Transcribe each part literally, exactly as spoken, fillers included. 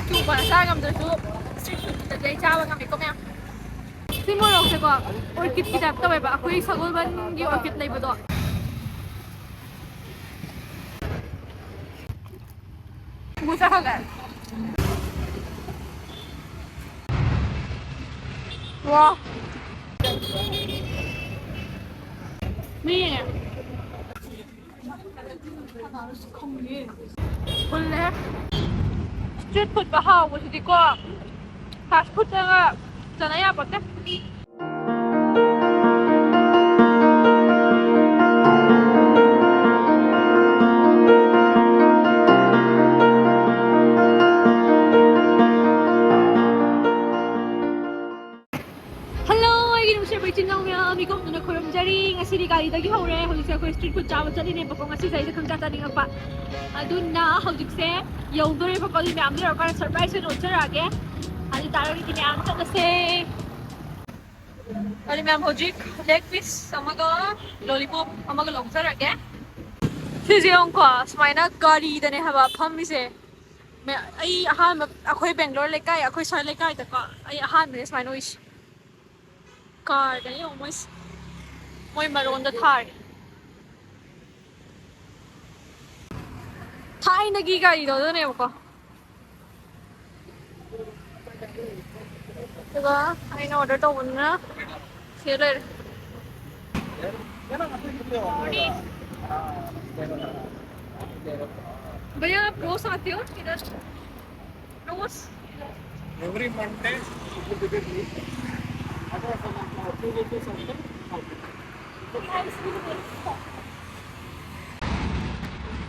ꯊꯨꯝꯕ ꯆꯥ ꯉꯝꯗ꯭ꯔꯁꯨ street foodꯇꯗꯤ ꯑꯩ ꯆꯥꯕ ꯉꯝꯃꯤꯀꯣ ꯃꯌꯥꯝ꯫ ꯁꯤ ꯃꯣꯔꯣꯛꯁꯦꯀꯣ orchidꯀꯤ type ꯇꯧꯋꯦꯕ, ꯑꯩꯈꯣꯏ ꯁꯒꯣꯜꯕꯟꯒꯤ orchid ꯂꯩꯕꯗꯣ꯫ ꯃꯨꯁꯥ ꯈꯒ꯫ ꯋꯥ꯫ ꯃꯤ꯫ ꯐꯨꯜꯂꯦ꯫ Street foodꯀ ꯍꯥꯎꯕꯁꯤꯗꯤꯀꯣ, fast foodꯇꯒ ꯆꯥꯅ ꯌꯥꯄꯣꯠꯇꯦ꯫ Hello, ꯑꯩꯒꯤ ꯅꯨꯡꯁꯤꯔꯕ ꯏꯆꯤꯟ ꯏꯅꯥꯎ ꯃꯌꯥꯝ, ꯃꯤꯀꯣꯛꯇꯨꯅ ꯈꯨꯔꯨꯝꯖꯔꯤ꯫ ꯉꯁꯤꯗꯤ ꯒꯥꯔꯤꯗꯒꯤ ꯍꯧꯔꯦ꯫ ꯍꯧꯖꯤꯛꯁꯦ ꯑꯩꯈꯣꯏ street food ꯆꯥꯕ ꯆꯠꯂꯤꯅꯦꯕꯀꯣ꯫ ꯉꯁꯤꯁꯦ ꯑꯩꯁꯦ ꯈꯪꯆꯥ ꯆꯥꯅꯤꯡꯉꯛꯄ꯫ ꯑꯗꯨꯅ ꯍꯧꯖꯤꯛꯁꯦ ꯌꯧꯗꯣꯔꯦꯕꯀꯣ꯫ ꯑꯗꯨ ꯃꯌꯥꯝꯗꯣ ꯌꯧꯔꯀꯥꯟꯗ surprise ꯑꯣꯏꯅ ꯎꯠꯆꯔꯛꯑꯒꯦ꯫ ꯑꯗꯨ ꯇꯥꯔꯒꯗꯤ ꯃꯌꯥꯝ ꯆꯠꯂꯁꯦ꯫ ꯑꯗꯨ ꯃꯌꯥꯝ ꯍꯧꯖꯤꯛ leg piece ꯑꯃꯒ lollipop ꯑꯃꯒ ꯂꯧꯖꯔꯒꯦ꯫ ꯁꯤꯁꯦ ꯌꯦꯡꯉꯨꯀꯣ, ꯁꯨꯃꯥꯏꯅ ꯒꯥꯔꯤꯗꯅꯦ ꯍꯥꯏꯕ ꯐꯝꯃꯤꯁꯦ꯫ ꯃ-, ꯑꯩ ꯑꯍꯥꯟꯕ, ꯑꯩꯈꯣꯏ ꯕꯦꯡꯒ꯭ꯂꯣꯔ ꯂꯩꯀꯥꯏ, ꯑꯩꯈꯣꯏ ꯁ꯭ꯋꯥꯏ ꯂꯩꯀꯥꯏꯗꯀꯣ ꯑꯩ ꯑꯍꯥꯟꯕꯅꯦ ꯁꯨꯃꯥꯏꯅ ꯎꯏꯁꯦ꯫ Carꯗ ꯌꯦꯡꯉꯣ ꯃꯣꯏꯁꯦ꯫ ꯃꯣꯏ ꯃꯔꯣꯟꯗ ꯊꯥꯔꯦ꯫ ꯊꯥꯏꯅꯒꯤ ꯒꯥꯔꯤꯗꯣ ꯑꯗꯨꯅꯦꯕꯀꯣ꯫ ꯑꯗꯨꯒ ꯑꯩꯅ order ꯇꯧꯕꯗꯨꯅ ꯁꯤꯗ ꯂꯩꯔꯦ꯫ भैया, आप रोज आते हो इधर? रोज? Every Monday,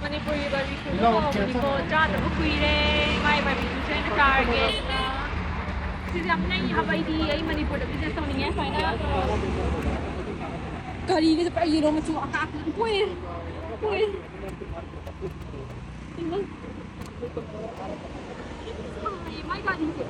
ꯃꯅꯤꯄꯨꯔꯒꯤ ꯕꯥꯔꯕꯤꯀ꯭ꯌꯨꯗꯣ ꯍꯥꯎꯕꯅꯤꯀꯣ, ꯆꯥꯗꯕ ꯀꯨꯏꯔꯦ꯫ ꯃꯥꯏ ꯕꯥꯔꯕꯤꯀ꯭ꯌꯨꯁꯦ ꯑꯩꯅ ꯆꯥꯔꯒꯦ꯫ ꯑꯗꯨꯒ ꯁꯤꯁꯦ ꯌꯥꯝ ꯅꯩ ꯍꯥꯏꯕ꯫ ꯑꯩꯗꯤ ꯑꯩ ꯃꯅꯤꯄꯨꯔꯗ business ꯇꯧꯅꯤꯡꯉꯦ ꯁꯨꯃꯥꯏꯅ꯫ ꯀꯔꯤꯒꯁꯦ ꯄꯨꯔꯥ yellow ꯃꯆꯨ ꯑꯀꯥꯞꯄ ꯂꯣꯏ ꯄꯨꯔꯦ꯫ ꯄꯨꯔꯦ꯫ ꯏꯃꯥ꯫ ꯃꯥꯏ ꯒꯥꯔꯤꯁꯦ꯫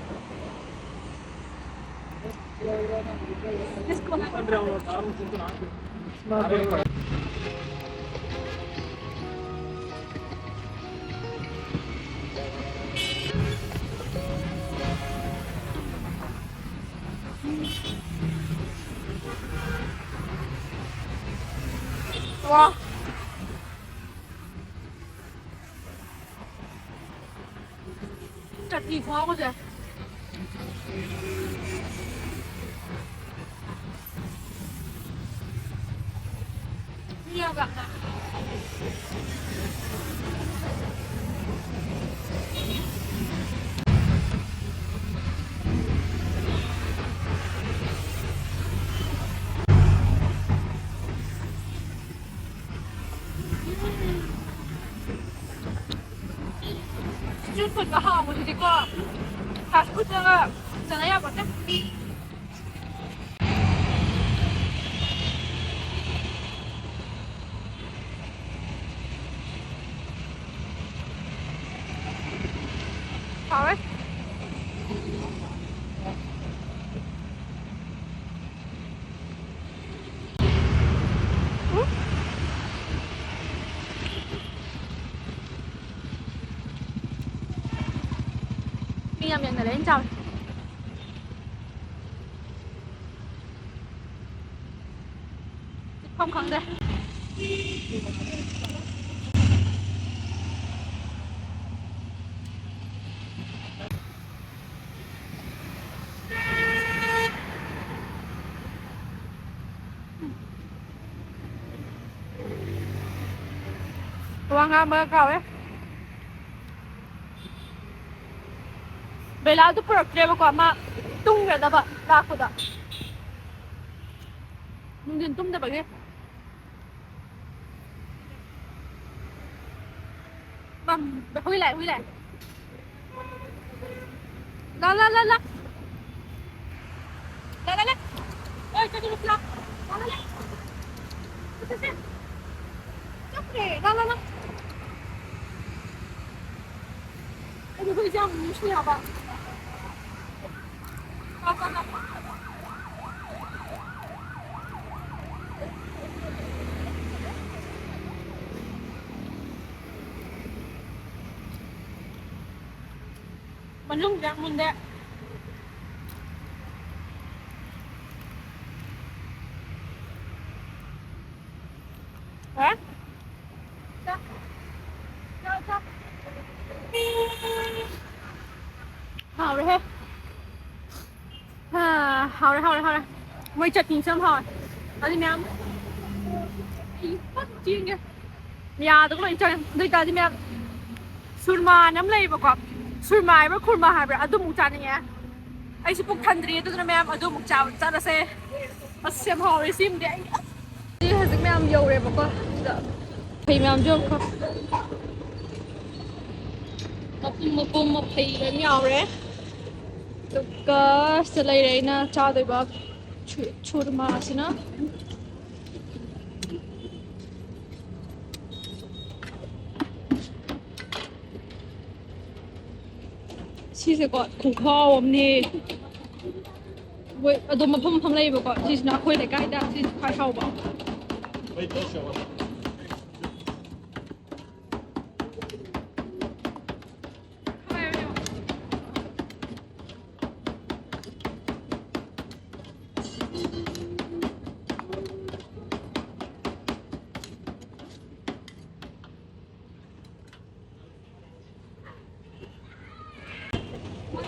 ꯋꯥ꯫ ꯆꯠꯅꯤ ꯈꯨꯍꯥꯎꯁꯦ꯫ ꯃꯤ ꯌꯥꯝ ꯂꯥꯛꯅ꯫ Street foodꯀ ꯍꯥꯎꯕꯁꯤꯗꯤꯀꯣ, fast foodꯅꯒ ꯆꯥꯅ ꯌꯥꯄꯣꯠꯇꯦ꯫ ꯍꯥꯎꯋꯦ꯫ ꯎꯝ꯫ ꯃꯤ ꯌꯥꯝ ꯌꯦꯡꯅꯔꯦ ꯑꯩꯅ ꯆꯥꯕꯁꯦ꯫ ꯆꯠꯐꯝ ꯈꯪꯗꯦ꯫ ꯋꯥ ꯉꯥꯡꯕꯒ ꯀꯥꯎꯋꯦ꯫ ꯕꯦꯂꯥꯗꯨ ꯄꯨꯔꯛꯇ꯭ꯔꯦꯕꯀꯣ, ꯃꯥ ꯇꯨꯝꯈ꯭ꯔꯗꯕ ꯂꯥꯛꯄꯗ꯫ ꯅꯨꯡꯊꯤꯟ ꯇꯨꯝꯗꯕꯒꯤ꯫ ꯃꯝ, ꯍꯨꯏ ꯂꯥꯛꯑꯦ, ꯍꯨꯏ ꯂꯥꯛꯑꯦ꯫ ꯂꯥ, ꯂꯥ, ꯂꯥ, ꯂꯥ꯫ ꯂꯥ, ꯂꯥ, ꯂꯥ꯫ ꯑꯣꯏ, ꯆꯠꯂꯨ, ꯂꯥ꯫ ꯂꯥ, ꯂꯥ, ꯂꯥ꯫ ꯆꯠꯁꯦ꯫ ꯆꯠꯈ꯭ꯔꯦ꯫ ꯂꯥ, ꯂꯥ, ꯂꯥ꯫ ꯑꯩꯗꯤ ꯍꯨꯏꯁꯦ ꯌꯥꯝ ꯅꯨꯡꯁꯤ ꯍꯥꯏꯕ꯫ ꯂꯥ, ꯂꯥ, ꯂꯥ꯫ ꯃꯅꯨꯡꯗ ꯃꯨꯟꯗꯦ꯫ ꯍꯥꯎꯔꯦꯍꯦ꯫ ꯍꯥ, ꯍꯥꯎꯔꯦ, ꯍꯥꯎꯔꯦ, ꯍꯥꯎꯔꯦ꯫ ꯃꯣꯏ ꯆꯠꯅꯤꯁꯨ ꯌꯥꯝ ꯍꯥꯎꯔꯦ꯫ ꯑꯗꯨ ꯃꯌꯥꯝ ꯑꯩ ꯐꯠ ꯆꯦꯟꯒꯦ꯫ ꯌꯥꯗꯕ ꯂꯣꯏ ꯆꯪꯉꯦ꯫ ꯑꯗꯨ ꯑꯣꯏꯇꯥꯔꯗꯤ ꯃꯌꯥꯝ ꯁꯨꯔꯃꯥꯅ ꯑꯃ ꯂꯩꯌꯦꯕꯀꯣ꯫ ꯁꯨꯔꯃꯥ ꯍꯥꯏꯕ꯭ꯔꯥ ꯈꯨꯔꯃꯥ ꯍꯥꯏꯕ꯭ꯔꯥ? ꯑꯗꯨꯃꯨꯛ ꯆꯥꯅꯤꯡꯉꯦ꯫ ꯑꯩꯁꯨ ꯄꯨꯛ ꯊꯟꯗ꯭ꯔꯤ, ꯑꯗꯨꯗꯨꯅ ꯃꯌꯥꯝ ꯑꯗꯨꯃꯨꯛ ꯆꯥꯕ ꯆꯠꯂꯁꯦ꯫ ꯑꯁ, ꯌꯥꯝ ꯍꯥꯎꯔꯦ ꯁꯤꯃꯗꯤ꯫ ꯑꯩ ꯑꯁ! ꯁꯤ ꯍꯧꯖꯤꯛ ꯃꯌꯥꯝ ꯌꯧꯔꯦꯕꯀꯣ꯫ ꯁꯤꯗ ꯐꯩ ꯃꯌꯥꯝꯁꯨ ꯌꯦꯡꯉꯨꯀꯣ꯫ ꯃꯄꯨꯝ ꯃꯄꯨꯝ ꯃꯐꯩ ꯂꯣꯏ ꯌꯥꯎꯔꯦ꯫ ꯑꯗꯨꯒ ꯁꯤꯗ ꯂꯩꯔꯦ ꯑꯩꯅ ꯆꯥꯗꯣꯏꯕ ꯁꯨ-, ꯁꯨꯔꯃꯥꯁꯤꯅ꯫ ꯁꯤꯁꯦꯀꯣ ꯈꯨꯍꯥꯎ ꯑꯃꯅꯦ꯫ ꯍꯣꯏ, ꯑꯗꯣ ꯃꯐꯝ ꯃꯐꯝ ꯂꯩꯌꯦꯕꯀꯣ꯫ ꯁꯤꯁꯤꯅ ꯑꯩꯈꯣꯏ ꯂꯩꯀꯥꯏꯗ ꯁꯤꯁꯨ ꯈ꯭ꯋꯥꯏ ꯍꯥꯎꯕ꯫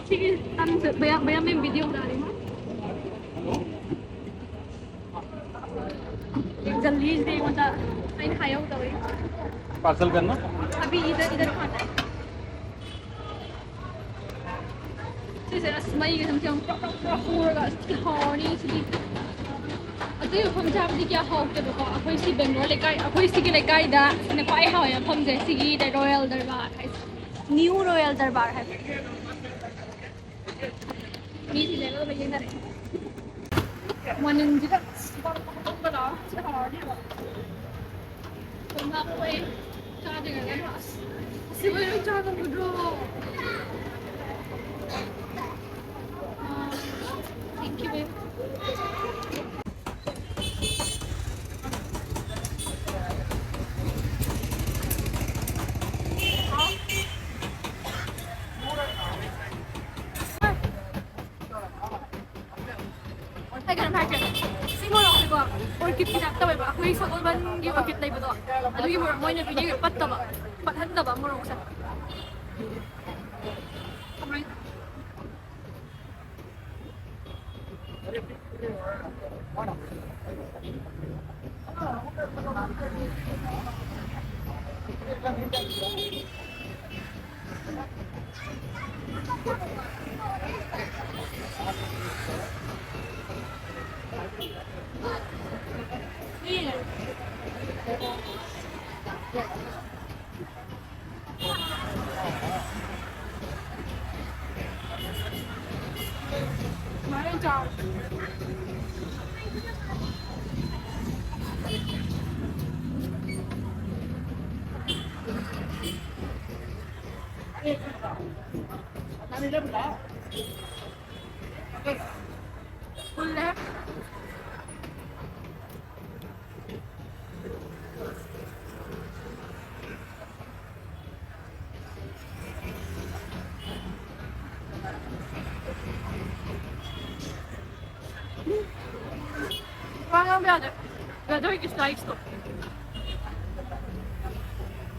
ꯁꯤꯒꯤ ꯇꯝꯁꯦ ꯕꯌꯥ-, ꯕꯌꯥ ꯃꯦꯝ ꯚꯤꯗꯤꯑꯣ ꯇꯥꯔꯦ꯫ ꯖꯜꯂꯤꯁꯤꯗꯤ ꯑꯩꯉꯣꯟꯗ ꯑꯩꯅ ꯍꯥꯏꯍꯧꯗꯕꯩ꯫ पार्सल करना। अभी इधर, इधर खाना है। ꯁꯤꯁꯦ ꯑꯁ ꯃꯩꯒ ꯁꯨꯝ ꯁꯨꯝ ꯄ꯭ꯔꯣꯛ ꯄ꯭ꯔꯣꯛ ꯄ꯭ꯔꯣꯛ ꯍꯧꯔꯒ ꯑꯁ ꯍꯥꯎꯔꯅꯤ ꯁꯤꯗꯤ꯫ ꯑꯇꯩ ꯃꯐꯝ ꯆꯥꯕꯗꯤ ꯀꯌꯥ ꯍꯥꯎꯇꯦꯕꯀꯣ꯫ ꯑꯩꯈꯣꯏ ꯁꯤ ꯕꯦꯡꯒ꯭ꯂꯣꯔ ꯂꯩꯀꯥꯏ, ꯑꯩꯈꯣꯏ ꯁꯤꯒꯤ ꯂꯩꯀꯥꯏꯗ ꯁꯤꯅ ꯈ꯭ꯋꯥꯏ ꯍꯥꯎꯋꯦ ꯃꯐꯝꯁꯦ꯫ ꯁꯤꯒꯤ ꯔꯣꯌꯦꯜ ꯗꯔꯕꯥꯔ ꯍꯥꯏꯁꯦ꯫ ꯅ꯭ꯌꯨ ꯔꯣꯌꯦꯜ ꯗꯔꯕꯥꯔ ꯍꯥꯏꯕ꯫ ꯃꯤꯁꯤꯡꯁꯦ ꯂꯣꯏꯅ ꯌꯦꯡꯅꯔꯦ꯫ ꯃꯅꯤꯟꯁꯤꯗ ꯑꯁ ꯕꯪ ꯕꯪ ꯕꯪ ꯂꯥꯎꯔ ꯁꯤ ꯍꯥꯎꯔꯅꯦꯕ꯫ ꯀꯣꯏꯃꯥ ꯑꯩꯈꯣꯏ ꯆꯥꯗ꯭ꯔꯤꯉꯩꯗ ꯑꯁ ꯑꯁꯤ ꯂꯣꯏ ꯆꯥ ꯉꯝꯒꯗ꯭ꯔꯣ? ꯑꯥ, thank you, babe. ꯑꯩ ꯀꯩꯅꯣꯝ ꯍꯥꯏꯒꯦ꯫ ꯁꯤ ꯃꯣꯔꯣꯛꯁꯦꯀꯣ, ꯑꯣꯔꯀꯤꯠꯀꯤ ꯇꯥꯏꯞ ꯇꯧꯋꯦꯕ꯫ ꯑꯩꯈꯣꯏ ꯁꯒꯣꯜꯕꯟꯒꯤ ꯑꯣꯔꯀꯤꯠ ꯂꯩꯕꯗꯣ, ꯑꯗꯨꯒꯤ ꯃꯣꯔꯣꯛ ꯃꯣꯏꯅ ꯄꯤꯕꯤꯔꯤꯕ ꯄꯠꯇꯕ, ꯄꯠꯍꯟꯗꯕ ꯃꯣꯔꯣꯛꯁꯦ꯫ ꯀꯃꯥꯏ-, ꯋꯥ ꯉꯥꯡꯕ ꯌꯥꯗꯦ꯫ ꯕ꯭ꯔꯗꯔꯒꯤ ꯁ꯭ꯂꯥꯏꯁꯇꯣ꯫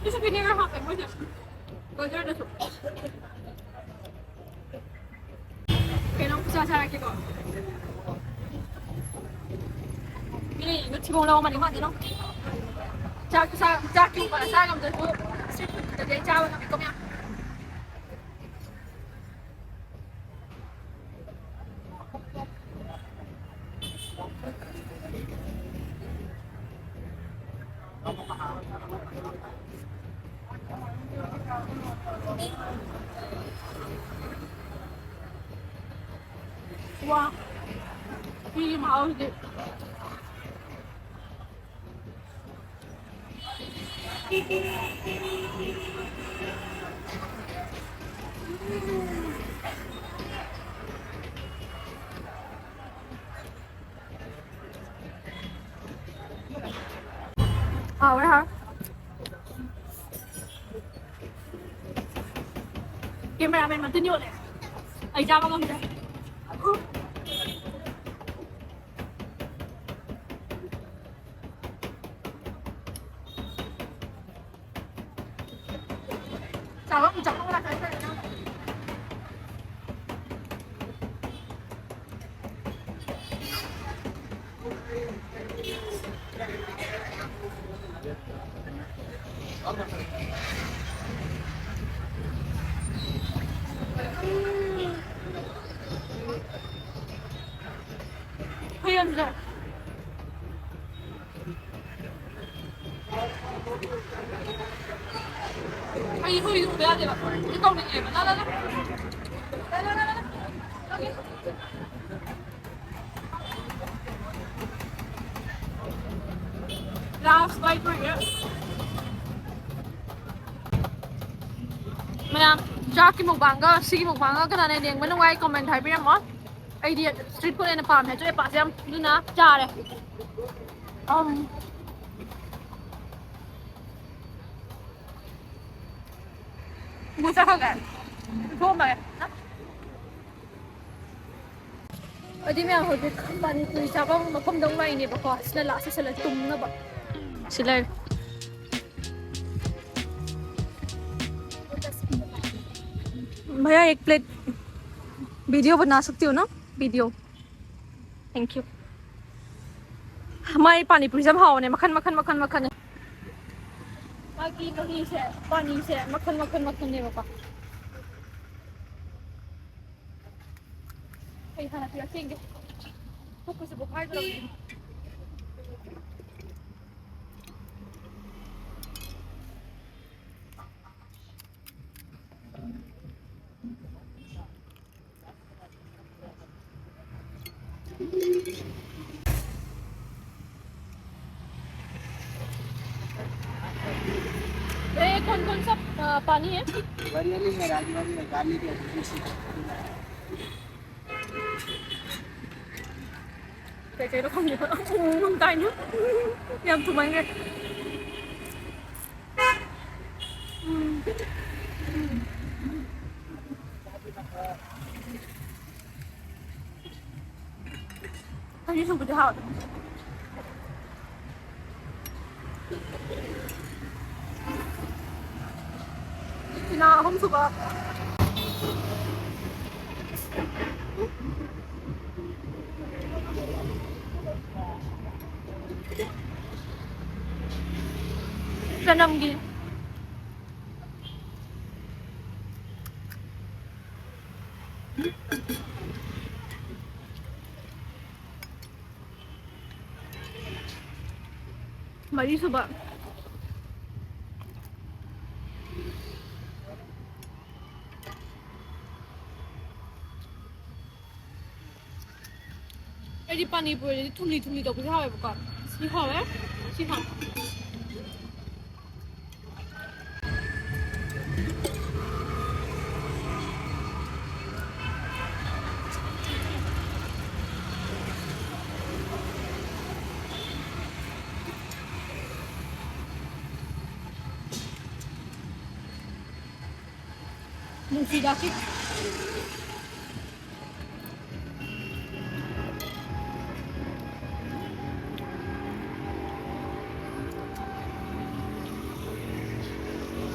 ꯁꯤꯁꯨ ꯚꯤꯅꯦꯒꯔ ꯍꯥꯞꯄꯦ ꯃꯣꯏꯁꯦ꯫ ꯕ꯭ꯔꯗꯔꯗꯁꯨ꯫ ꯀꯩꯅꯣꯝ ꯈꯨꯠꯁꯥ ꯁꯥꯔꯛꯀꯦꯀꯣ꯫ ꯃꯤ ꯌꯨꯠ ꯊꯤꯕꯣꯡ ꯂꯧꯕ ꯃꯅꯤꯡ ꯃꯥꯟꯗꯅꯣ꯫ ꯆꯥꯛ ꯆꯥ-, ꯆꯥꯛꯀꯤ ꯃꯄꯥꯟ ꯆꯥ ꯉꯝꯗ꯭ꯔꯁꯨ street foodꯇꯨꯗꯗꯤ ꯑꯩ ꯆꯥꯕ ꯉꯝꯃꯤꯀꯣ ꯃꯌꯥꯝ꯫ ꯋꯥ, ꯁꯤꯒꯤ ꯃꯍꯥꯎꯁꯤꯗꯤ꯫ ꯍꯥꯎꯋꯦ, ꯍꯥꯎꯋꯦ꯫ Cameraman ꯃꯇꯤꯟ ꯌꯣꯠꯂꯦ꯫ ꯑꯩ ꯆꯥꯕ ꯉꯝꯗ꯭ꯔꯦ꯫ ꯆꯥꯕꯝ ꯆꯥꯐꯝ ꯉꯥꯛꯇ ꯂꯩꯇ꯭ꯔꯦ꯫ ꯍꯨꯏ ꯑꯃꯁꯨ ꯂꯩ꯫ ꯑꯩ ꯍꯨꯏ ꯎꯕ ꯌꯥꯗꯦꯕ꯫ ꯁꯤ ꯇꯧꯅꯤꯡꯉꯦꯕ꯫ ꯂꯥ, ꯂꯥ, ꯂꯥ꯫ ꯂꯥ, ꯂꯥ, ꯂꯥ, ꯂꯥ꯫ Last bite ꯑꯣꯏꯔꯦ꯫ ꯃꯌꯥꯝ, ꯆꯥꯛꯀꯤ ꯃꯨꯛꯕꯥꯡꯒ ꯁꯤꯒꯤ ꯃꯨꯛꯕꯥꯡꯒ ꯀꯅꯥꯅ ꯌꯦꯡꯕ ꯅꯨꯡꯉꯥꯏ? Comment ꯍꯥꯏꯕꯤꯔꯝꯃꯣ꯫ ꯑꯩꯗꯤ street food ꯍꯦꯟꯅ ꯄꯥꯝꯃꯦ, ꯑꯆꯣꯏ ꯑꯄꯥꯁꯦ ꯌꯥꯝ, ꯑꯗꯨꯅ ꯆꯥꯔꯦ꯫ ꯑꯝ꯫ ꯃꯨ ꯆꯠꯈ꯭ꯔꯒꯦ꯫ ꯊꯣꯛꯑꯝꯃꯒꯦ꯫ ꯑꯗꯨꯗꯤ ꯃꯌꯥꯝ ꯍꯧꯖꯤꯛ ꯄꯥꯅꯤ ꯄꯨꯔꯤ ꯆꯥꯐꯝ ꯃꯐꯝꯗ ꯑꯃꯨꯛ ꯂꯥꯛꯏꯅꯦꯕꯀꯣ꯫ ꯁꯤꯅ last ꯁꯤꯜꯂ ꯇꯨꯝꯅꯕ꯫ ꯁꯤ ꯂꯩꯔꯦ꯫ भैया एक प्लेट वीडियो बना सकती हो ना? वीडियो। Thank you। ꯃꯥꯏ ꯄꯥꯅꯤ ꯄꯨꯔꯤꯁꯦ ꯌꯥꯝ ꯍꯥꯎꯕꯅꯦ, ꯃꯈꯟ ꯃꯈꯟ ꯃꯈꯟ ꯃꯈꯟꯅꯦ꯫ ꯃꯥꯒꯤ ꯃꯍꯤꯁꯦ, ꯄꯥꯅꯤꯁꯦ ꯃꯈꯟ ꯃꯈꯟ ꯃꯈꯟꯅꯦꯕꯀꯣ꯫ ꯑꯩ ꯍꯥꯟꯅ ꯄꯤꯔꯛꯀꯦ ꯌꯦꯡꯒꯦ꯫ ꯈꯨꯠꯄꯨꯁꯤꯕꯨ ꯐꯥꯏꯗꯧꯔꯕꯅꯦ꯫ ये कौन कौन सा, अ, पानी है? वारियली है, राजवारी है, गार्लिक है, देसी है। ꯀꯩ ꯀꯩꯅꯣ ꯈꯪꯗꯦ꯫ ꯎꯝ, ꯇꯥꯏꯅꯦ꯫ ꯌꯥꯝ ꯊꯨꯃꯟꯈ꯭ꯔꯦ꯫ ꯎꯝ꯫ ꯑꯅꯤꯁꯨꯕꯗꯤ ꯍꯥꯎꯋꯦ꯫ ꯁꯤꯅ ꯑꯍꯨꯝꯁꯨꯕ꯫ ꯆꯅꯝꯒꯤ꯫ ꯃꯔꯤꯁꯨꯕ꯫ ꯑꯩꯗꯤ ꯄꯥꯅꯤ ꯄꯨꯔꯤꯗꯤ ꯊꯨꯝꯂꯤ ꯊꯨꯝꯂꯤ ꯇꯧꯕꯁꯨ ꯍꯥꯎꯋꯦꯕꯀꯣ꯫ ꯁꯤ ꯍꯥꯎꯋꯦ꯫ ꯁꯤ ꯍꯥꯎꯋꯦ꯫ ꯅꯨꯡꯁꯤꯗꯥꯛꯀꯤ꯫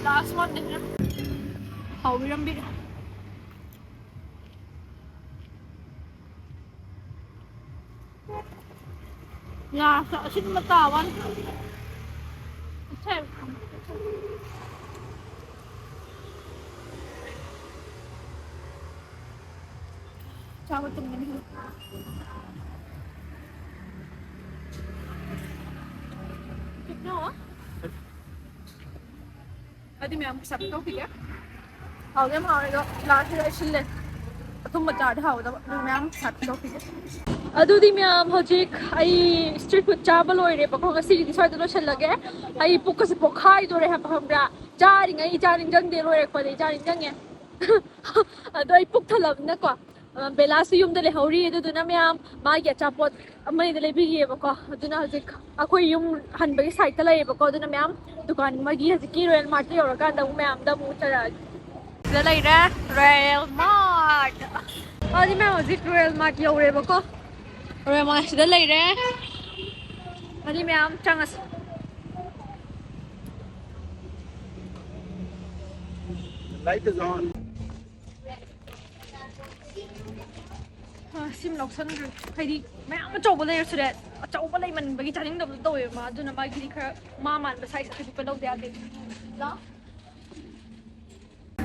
Last one ꯅꯦ꯫ ꯍꯥꯎꯕꯤꯔꯝꯕꯤ꯫ ꯉꯥ ꯑꯁꯤꯟꯕ ꯇꯥꯕ ꯋꯥꯅꯤ꯫ ꯆꯥꯕ ꯇꯨꯝꯒꯅꯤ꯫ ꯀꯩꯅꯣ? ꯑꯗꯨꯗꯤ ꯃꯌꯥꯝ ꯄꯩꯁꯥ ꯄꯤꯊꯣꯛꯈꯤꯒꯦ꯫ ꯍꯥꯎꯗꯤ ꯌꯥꯝ ꯍꯥꯎꯔꯦ ꯑꯗꯣ ꯂꯥꯁꯁꯤꯗ ꯑꯩ ꯁꯤꯜꯂꯦ꯫ ꯑꯊꯨꯝꯕ ꯆꯥꯔꯗꯤ ꯍꯥꯎꯒꯗꯕ꯫ ꯑꯗꯨ ꯃꯌꯥꯝ ꯄꯩꯁꯥ ꯄꯤꯊꯣꯛꯈꯤꯒꯦ꯫ ꯑꯗꯨꯗꯤ ꯃꯌꯥꯝ ꯍꯧꯖꯤꯛ ꯑꯩ street food ꯆꯥꯕ ꯂꯣꯏꯔꯦꯕꯀꯣ꯫ ꯉꯁꯤꯒꯤꯗꯤ ꯁ꯭ꯋꯥꯏꯗ ꯂꯣꯏꯁꯤꯜꯂꯒꯦ꯫ ꯑꯩ ꯄꯨꯛꯀꯁꯦ ꯄꯣꯛꯈꯥꯏꯗꯣꯔꯦ ꯍꯥꯏꯕ, ꯈꯪꯕ꯭ꯔꯥ? ꯆꯥꯔꯤꯉꯩ ꯏꯆꯥ ꯅꯤꯡꯁꯤꯡꯗꯦ, ꯂꯣꯏꯔꯛꯄꯗ ꯏꯆꯥ ꯅꯤꯡꯁꯤꯡꯉꯦ꯫ ꯑꯗꯣ ꯑꯩ ꯄꯨꯛ ꯊꯜꯂꯕꯅꯤꯅꯀꯣ꯫ ꯑ, ꯕꯦꯂꯥꯁꯨ ꯌꯨꯝꯗ ꯂꯩꯍꯧꯔꯤ꯫ ꯑꯗꯨꯗꯨꯅ ꯃꯌꯥꯝ ꯃꯥꯒꯤ ꯑꯆꯥꯄꯣꯠ ꯑꯃ ꯑꯅꯤꯗ ꯂꯩꯕꯤꯒꯦꯕꯀꯣ꯫ ꯑꯗꯨꯅ ꯍꯧꯖꯤꯛ ꯑꯩꯈꯣꯏ ꯌꯨꯝ ꯍꯟꯕꯒꯤ side ꯇ ꯂꯩꯌꯦꯕꯀꯣ꯫ ꯑꯗꯨꯅ ꯃꯌꯥꯝ ꯗꯨꯀꯥꯟ ꯑꯃꯒꯤ ꯍꯧꯖꯤꯛꯀꯤ Royal Mart ꯇ ꯌꯧꯔꯀꯥꯟꯗ ꯑꯃꯨꯛ ꯃꯌꯥꯝꯗ ꯑꯃꯨꯛ ꯎꯠꯆꯔꯛꯑꯒꯦ꯫ ꯁꯤꯗ ꯂꯩꯔꯦ Royal Mart꯫ ꯑꯗꯨꯗꯤ ꯃꯌꯥꯝ ꯍꯧꯖꯤꯛ Royal Mart ꯌꯧꯔꯦꯕꯀꯣ꯫ Royal Mart ꯁꯤꯗ ꯂꯩꯔꯦ꯫ ꯑꯗꯨꯗꯤ ꯃꯌꯥꯝ ꯆꯪꯉꯁꯤ꯫ Light is on. ꯑ, ꯁꯤꯃ ꯂꯧꯁꯟꯈ꯭ꯔꯦ꯫ ꯍꯥꯏꯗꯤ ꯃꯌꯥꯝ ꯑꯆꯧꯕ ꯂꯩꯔꯁꯨꯅꯦ, ꯑꯆꯧꯕ ꯂꯩꯃꯟꯕꯒꯤ ꯆꯥꯅꯤꯡꯗꯕꯗꯣ ꯇꯧꯋꯦꯕ ꯃꯥ꯫ ꯑꯗꯨꯅ ꯃꯥꯒꯤꯗꯤ ꯈꯔ ꯃꯥ ꯃꯥꯟꯕ size ꯑꯄꯤꯛꯄ ꯂꯧꯗ ꯌꯥꯗꯦ꯫ ꯂꯥ꯫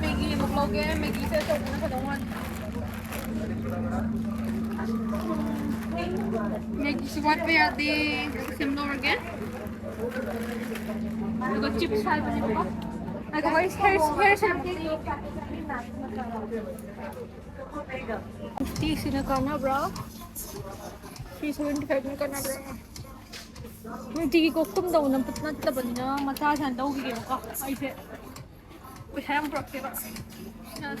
ꯃꯦꯒꯤ ꯑꯃꯨꯛ ꯂꯧꯒꯦ꯫ ꯃꯦꯒꯤꯁꯦ ꯑꯆꯧꯕꯅ ꯐꯗꯧ ꯃꯥꯜꯂꯦ꯫ ꯃꯦꯒꯤꯁꯨ ꯋꯥꯠꯄ ꯌꯥꯗꯦ꯫ ꯁꯦꯝꯗꯣꯛꯑꯒꯦ꯫ ꯑꯗꯨꯒ ꯆꯤꯞꯁ ꯍꯥꯏꯕꯅꯦꯕꯀꯣ꯫ ꯉꯥꯏꯈꯣ, ꯑꯩ ꯍꯦꯌꯔ, ꯍꯦꯌꯔ ꯁꯦꯝ-, ꯐꯤꯐꯇꯤꯁꯤꯅ ꯀꯥꯟꯅꯕ꯭ꯔꯥ? Three seventy ꯐꯥꯏꯚꯅ ꯀꯥꯟꯅꯕ꯭ꯔꯥ? ꯅꯨꯡꯇꯤꯒꯤ ꯀꯣꯛ ꯇꯨꯝꯗꯧ ꯅꯠꯇꯕꯅꯤꯅ ꯃꯆꯥꯁꯦ ꯍꯥꯟꯅ ꯂꯧꯈꯤꯒꯦꯕꯀꯣ꯫ ꯑꯩꯁꯦ ꯄꯩꯁꯥ ꯌꯥꯝ ꯄꯨꯔꯛꯇꯦꯕ꯫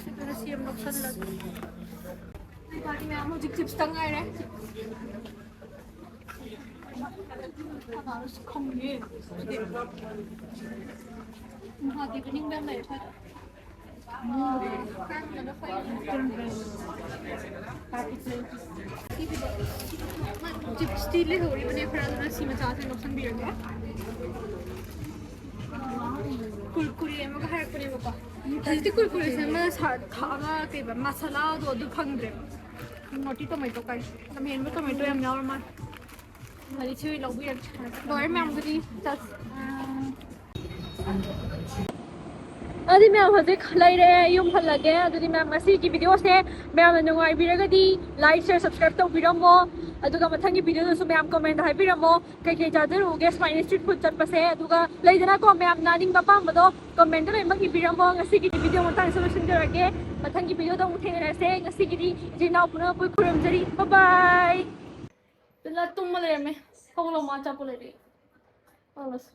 ꯁꯤꯗ ꯁꯤ ꯌꯥꯝ ꯂꯧꯁꯜꯂꯒꯦ꯫ ꯑꯩ ꯄꯥꯔꯇꯤ ꯃꯌꯥꯝ ꯍꯧꯖꯤꯛ ꯆꯤꯞꯁꯇ ꯉꯥꯏꯔꯦ꯫ ꯀꯅꯥꯅꯣ ꯁꯤ ꯈꯪꯉꯦ꯫ ꯁꯤꯗꯤ꯫ ꯃꯍꯥꯗꯦꯕ ꯅꯤꯡꯕ ꯌꯥꯝ ꯂꯩꯔꯦ ꯁ꯭ꯋꯥꯏꯗ꯫ ꯆꯤꯞꯁꯇꯤ ꯂꯩꯍꯧꯔꯤꯕꯅꯦ ꯈꯔ, ꯑꯗꯨꯅ ꯁꯤ ꯃꯆꯥꯁꯦ ꯂꯧꯁꯟꯕꯤꯔꯒꯦ꯫ ꯀꯨꯔꯀꯨꯔꯦ ꯑꯃꯒ ꯍꯥꯏꯔꯛꯄꯅꯦꯕꯀꯣ꯫ ꯍꯧꯖꯤꯛꯇꯤ ꯀꯨꯔꯀꯨꯔꯦꯁꯦ ꯑꯃ ꯁꯥ-, ꯊꯥ-, ꯑꯃ ꯀꯩꯕ, ꯃꯁꯥꯂꯥꯗꯣ ꯑꯗꯨ ꯐꯪꯗ꯭ꯔꯦꯕ꯫ ꯅꯣꯇꯤ ꯇꯣꯃꯦꯇꯣ ꯀꯥꯏ꯫ ꯂꯝꯍꯦꯟꯕ ꯇꯣꯃꯦꯇꯣ ꯌꯥꯝ ꯌꯥꯎꯔ ꯃꯥꯜꯂꯦ꯫ ꯑꯗꯨꯗꯤ ꯁꯤ ꯑꯣꯏꯅ ꯂꯧꯕꯤꯔꯒꯦ꯫ ꯂꯣꯏꯔꯦ ꯃꯌꯥꯝ, ꯑꯗꯨꯗꯤ ꯆꯠ-, ꯑꯥ꯫ ꯑꯗꯨꯗꯤ ꯃꯌꯥꯝ ꯍꯧꯖꯤꯛ ꯂꯩꯔꯦ, ꯌꯨꯝ ꯍꯜꯂꯒꯦ꯫ ꯑꯗꯨꯗꯤ ꯃꯌꯥꯝ ꯉꯁꯤꯒꯤ ꯚꯤꯗꯤꯑꯣꯁꯦ ꯃꯌꯥꯝꯅ ꯅꯨꯡꯉꯥꯏꯕꯤꯔꯒꯗꯤ like, share, subscribe ꯇꯧꯕꯤꯔꯝꯃꯣ꯫ ꯑꯗꯨꯒ ꯃꯊꯪꯒꯤ ꯚꯤꯗꯤꯑꯣꯗꯁꯨ ꯃꯌꯥꯝ comment ꯍꯥꯏꯕꯤꯔꯝꯃꯣ꯫ ꯀꯩꯀꯩ ꯆꯥꯖꯔꯨꯒꯦ ꯁꯨꯃꯥꯏꯅ street food ꯆꯠꯄꯁꯦ? ꯑꯗꯨꯒ ꯂꯩꯗꯅꯀꯣ, ꯃꯌꯥꯝꯅ ꯑꯅꯤꯡꯕ ꯑꯄꯥꯝꯕꯗꯣ comment ꯂꯣꯏꯅꯃꯛ ꯏꯕꯤꯔꯝꯃꯣ꯫ ꯉꯁꯤꯒꯤꯗꯤ ꯚꯤꯗꯤꯑꯣ ꯃꯇꯥꯡꯁꯤꯗ ꯂꯣꯏꯁꯤꯟꯖꯔꯒꯦ꯫ ꯃꯊꯪꯒꯤ ꯚꯤꯗꯤꯑꯣꯗ ꯑꯃꯨꯛ ꯊꯦꯡꯅꯔꯁꯦ꯫ ꯉꯁꯤꯒꯤꯗꯤ ꯏꯆꯤꯟ ꯏꯅꯥꯎ ꯄꯨꯝꯅꯃꯛꯄꯨ ꯈꯨꯔꯨꯝꯖꯔꯤ꯫ Bye bye꯫ ꯇꯨꯝꯃ ꯂꯩꯔꯝꯃꯦ꯫ ꯍꯧꯒꯠꯂꯣ, ꯃꯥ ꯑꯆꯥꯄꯣꯠ ꯂꯩꯔꯛꯑꯦ꯫ ꯍꯧꯒꯠꯂꯁꯤ꯫